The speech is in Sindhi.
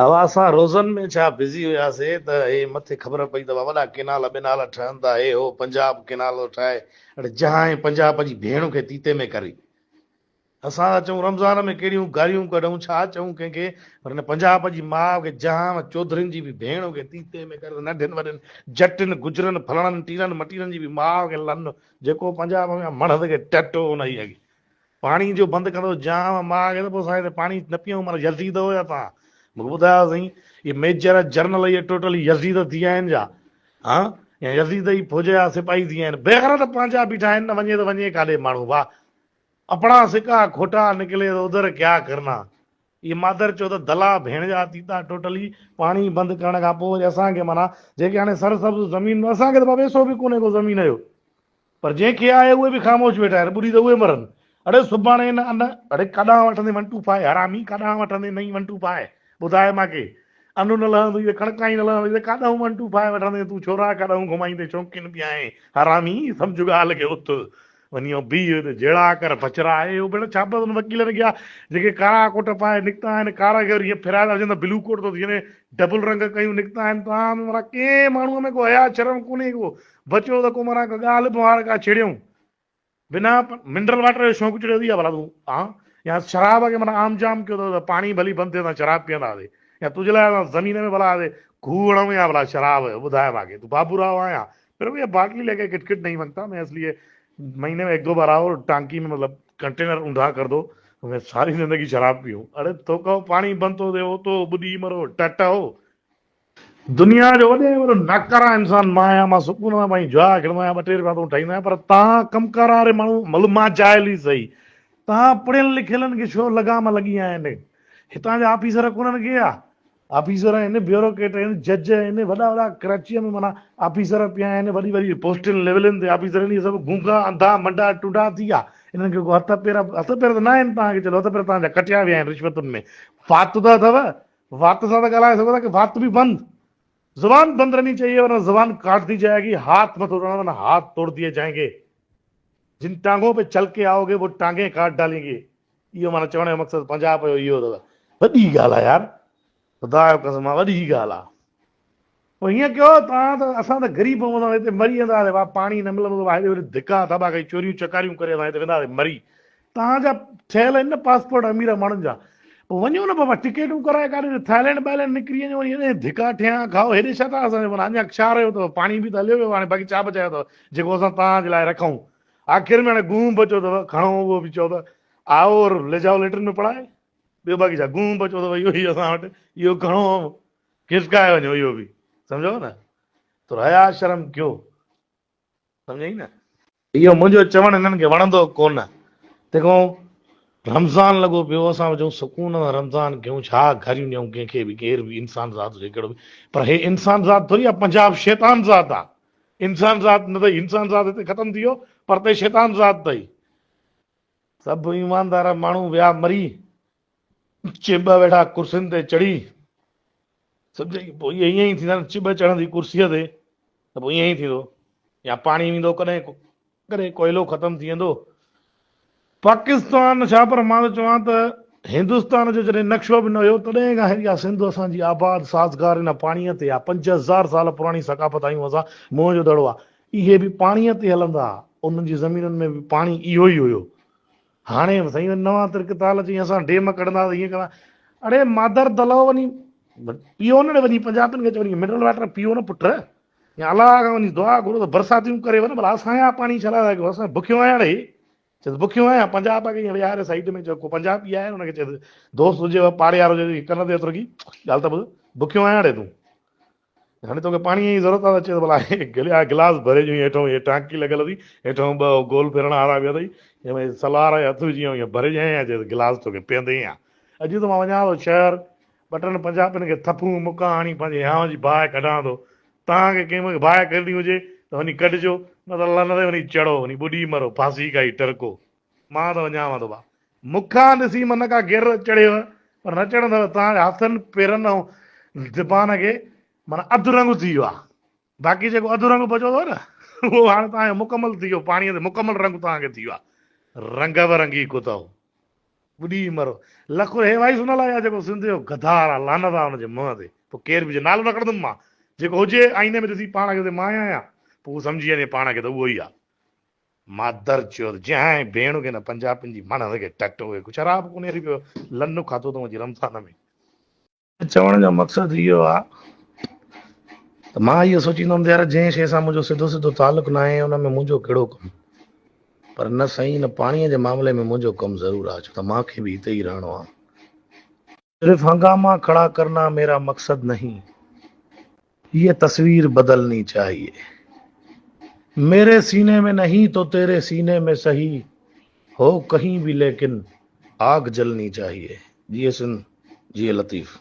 اوا اسان روزن ۾ ڇا بزي هياسي ته هي مٿي خبر پئي ته وڏا ڪينال ٻينال ٺهن ٿا هي هو پنجاب ڪينال ٿو ٺاهي اڙي جهان پنجاب جي ڀيڻ کي تيتي ۾ ڪري اسان ٿا چئون رمضان ۾ ڪهڙيون گاريون ڪڍون ڇا چئون ڪنهن کي پر هن پنجاب جي ماء کي جهان چوڌرين جي به ڀيڻ کي تيتي ۾ ڪري ننڍين وڏين جٽن گجرن ڦلڻن ٽيرن مٽيرن جي به ماء کي لن جيڪو پنجاب ۾ مڙد کي ٽٽو انهيء کي پاڻي جو بند ڪندو جام ماء کي ته پوء اسان هتي پاڻي نه پيئون معنيٰ يزيد هو يا توهان مون کي ٻڌايو سائين اهي ميجر جرنل اهي ٽوٽل يزيد ٿي ويا آهن جا ها يا يزيد ئي فوج جا سپاهي ٿي ويا آهن بيغيرت پنهنجا بيٺا آهن نه وڃي ته وڃي ڪاڏي ماڻهو واهه اپڻا سڪا کوٽا نڪلي ته ادھر ڪيا ڪرنا اهي مادر چو ته دلا ڀيڻ جا تيتا ٽوٽلي پاڻي بند ڪرڻ کان پوء وري اسان کي معنيٰ جيڪي هاڻي سر سبز زمين اسان کي ته بابا پئسو به ڪونهي ڪو زمين جو پر جنهن کي آهي اهي به خاموش ويٺا آهن، ٻڏي ته اهي مرن. اڙي سڀاڻي نه ان، اڙي ڪاڏانهن وٺندين ون ٽو فائي، حرامي ڪاڏانهن وٺندين نئين ون ٽو فائي، ٻڌاء مان کي. ان نه لهندوئي ته ڪڻڪان ئي نه لهندوئي ته ڪاڏانهن ون ٽو فائي وٺندين تون ڇورا ڪاڏانهن گهمائيندين شوقين به آهين، حرامي سمجهه ڳالهه کي اٿ وڃي ۽ بيهه ته جهيڙا ڪر بڇڙا اهي اهو ڀيڻ ڇا پيو انهن وڪيلن کي آ جيڪي ڪارا ڪوٽ پائي نڪتا آهن ڪارا کي وري ائين ڦيرائي ٿا وجهن ته بلو ڪوٽ ٿو ٿي وڃي ڊبل رنگ ڪيون نڪتا آهن توهان ۾ معنيٰ ڪنهن ماڻهوء ۾ ڪو حياء شرم ڪونهي ڪو بچيو ته ڪو معنيٰ ڪا ڳالهه ٻهار ڪا ڇيڙيئون. بنا منرل واٽر جو شوق چڙهيو اٿئي يا ڀلا تون ها يا شراب کي معنيٰ عام جام ڪيو اٿو ته پاڻي ڀلي بند ٿئي اسان شراب پيئنداسين يا تنهنجي لاء اسان زمين ۾ ڀلا گهه هڻون يا ڀلا شراب جو ٻڌاء مان کي تون بابو راء آهيان پھر يه باٽلي لي ڪي کٽ کٽ نهين منگتا مين اس ليي مهيني ۾ ايڪ دو بار آئو ٽانڪي ۾ مطلب ڪنٽينر اونڌا ڪر دو مين ساري زندگي شراب پيون اڙي تو ڪهو پاڻي بند ٿو ٿئي اوتو ٻڏي مرو ٽٽ هو دنيا جو وڏي ۾ وڏو ناڪارا انسان مان آهيان، مان سڪون سان پنهنجي جواء کڻندو آهيان، ٻه ٽي رپيا تون ٺاهيندو آهيان، پر توهان ڪم ڪار واري ماڻهو مطلب مان جاهل ئي سهي، توهان پڙهيل لکيلن کي ڇو لغام لڳي ويا آهن؟ هتان جا آفيسر ڪونهن ڪي ها؟ آفيسر آهن، بيوروڪريٽ آهن، جج آهن، وڏا وڏا ڪراچيء ۾ معنيٰ آفيسر پيا آهن، وڏي وڏي پوسٽن ليولن تي آفيسر آهن، اهي سڀ گونگا، انڌا، منڊا، ٽنڊا ٿي ويا، انهن کي ڪو هٿ پير، هٿ پير ته ناهن توهان کي، چلو هٿ پير توهان جا ڪٽيا ويا آهن رشوتن ۾، وات ته اٿو، وات سان ته ڳالهائي سگهو ٿا ڪي وات به بند زبان بند رهني چاهيي ورنه زبان ڪاٽ the جائي گي هاٿ مت اڙانا ورنه هاٿ توڙ ديي جائين گي جن ٽانگون پي چل ڪي آئو گي وو ٽانگين ڪاٽ ڊالين گي اهو معنيٰ چوڻ جو مقصد پنجاب جو اهو اٿو وڏي ڳالهه آهي يار خدا جو قسم آ وڏي ڳالهه آ پوء هيئن ڪيو توهان ته اسان ته غريب آهيون اسان هتي مري وينداسين وا پاڻي نه ملندو ته هيڏي هوڏي ڌڪا ٿاٻا کائي چوريون چڪاريون ڪري اسان هتي وينداسين مري توهان جا ٺهيل آهن نه پاسپورٽ امير ماڻهن جا پوء وڃو نه بابا ٽڪيٽون ڪرائي ڪاڏي ٿائلينڊ ٻائلينڊ نڪري وڃو وڃي هيڏي ڌڪا ٺيان کائو هيڏي ڇا ٿا اسان جو معنيٰ اڃا ڇا رهيو اٿو پاڻي به ته هليو ويو هاڻي باقي ڇا بچايو اٿو جيڪو اسان توهان جي لاء رکون آخر ۾ هاڻي گونهه بچو اٿو کڻو اهو به چئو ته آئو اور لي جائو ليٽرين ۾ پڙهائي ٻيو باقي ڇا گونهه بچو اٿو اهو ئي اسان وٽ اهو کڻو کسڪائي وڃو اهو به سمجهو نه تو حيا شرم ڪيو سمجهئي نه. اهو منهنجو چوڻ هنن کي وڻندو ڪونه. تنهن کان رمضان لڳو پيو اسان به چئون سڪون سان رمضان ڪيون ڇا گهريون ڏيون ڪنهن کي به ڪير به انسان ذات هجي ڪهڙو به پر هي انسان ذات ٿوري آ پنجاب شيطان ذات آ انسان ذات نه اٿئي انسان ذات هتي ختم ٿي ويو پر هتي شيطان ذات اٿئي. سڀ ايماندار ماڻهو ويا مري. چٻ ويٺا ڪرسين تي چڙهي سمجهئي پوء اهي ائين ئي ٿيندا نه چٻ چڙهندي ڪرسيء تي ته پوء ائين ئي ٿيندو يا پاڻي ويندو ڪڏهن ڪڏهن ڪوئلو ختم ٿي ويندو پاڪستان ڇا پر مان ته چوان ته هندستان جو جڏهن نقشو به نه هيو تڏهن کان اها سنڌ اسان جي آباد سازگار ان پاڻيء تي آهي 5000 سال پراڻي ثقافت آهيون اسان موهن جو دڙو آهي اهي به پاڻيء تي هلندا انهن جي زمينن ۾ به پاڻي اهو ئي هيو هاڻي سائين نوان ترڪ تال چئي اسان ڊيم ڪڍنداسين ائين ڪندا اڙي مادر دلو وڃي پيو نه وڃي پنجابين کي چوني منرل واٽر پيو نه پٽ يا الله کان وڃي دعا گهرو ته برساتيون ڪري وڃ ڀلا اسان جا پاڻي ڇا لاء ٿا اسان بکيو آهيان ڙي چيس بکيو آهيان پنجاب کي ائين ويهاري سائيڊ ۾ چيو ڪو پنجابي آهي ان کي چيس دوست هجي پاڙي وارو هجي ڪن تي هٿ رکي ڳالهه ته ٻڌ بکيو آهيان ڙي تون هاڻي توکي پاڻيء جي ضرورت آهي ته چيس ڀلا هي گليا گلاس ڀري جو هيٺئون هي ٽانڪي لڳل اٿئي هيٺئون ٻه گول ڦرڻ وارا به اٿئي هن ۾ سلوار ۽ هٿ وجهي ائين ڀري ڏيانء يا چيس گلاس توکي پيئندين يا اڄ ته مان وڃان ٿو شهر ٻه ٽن پنجابين کي ٿڦون مڪا هڻي پنهنجي هيانء جي باهه ڪڍان ٿو توهان کي ڪنهن مون کي باهه ڪڍڻي هجي ته وڃي ڪڍجو نه ته الله نه ٿئي وڃي چڙهو وڃي ٻڏي مرو ڦاسي کائي ٽرڪو مان ته وڃانو ٿو ڀاء. مون کان ڏسي من ڪا غيرت چڙهيو پر نه چڙهندو توهان جي هٿن پيرن ۽ زبان کي معنيٰ اڌ رنگ ٿي ويو آهي باقي جيڪو اڌ رنگ بچو اٿو نه اهو هاڻي توهان جو مڪمل ٿي ويو پاڻي تي مڪمل رنگ توهان کي ٿي ويو آهي رنگ برنگي ڪتو. ٻڏي مرو. لک هي وائي سنل آهي جيڪو سنڌ جو غدار آ لعنت آ ان جي منهن تي پوء ڪير به هجي نالو نه کڻندم مان جيڪو هجي آئيني ۾ ڏسي پاڻ کي ته مان آهيان پوء هو سمجهي وڃي پاڻ کي ته اهو ئي آ. مادر چود جنهن ڀيڻ کي نه پنجابين جي مڻ کي ٽٽ اهي شراب ڪونهي هري پيو لن کاڌو اٿئون اچي رمضان ۾. چوڻ جو مقصد اهو آ ته مان اهو سوچيندو هوم ته يار جنهن شيء سان منهنجو سڌو سڌو تعلق ناهي ان ۾ منهنجو ڪهڙو ڪم پر نه سائين ان پاڻيء جي معاملي ۾ منهنجو ڪم ضرور آ ڇو ته مان کي به هتي ئي رهڻو آ. صرف هنگاما کڙا ڪرنا ميرا مقصد نهين يه تصوير بدلني چاهيي ميري سيني ۾ نهين تو تيري سيني ۾ سهي هو ڪهين ڀي ليڪن آگ جلني چاهيي جيئي سنڌ جيئي لطيف.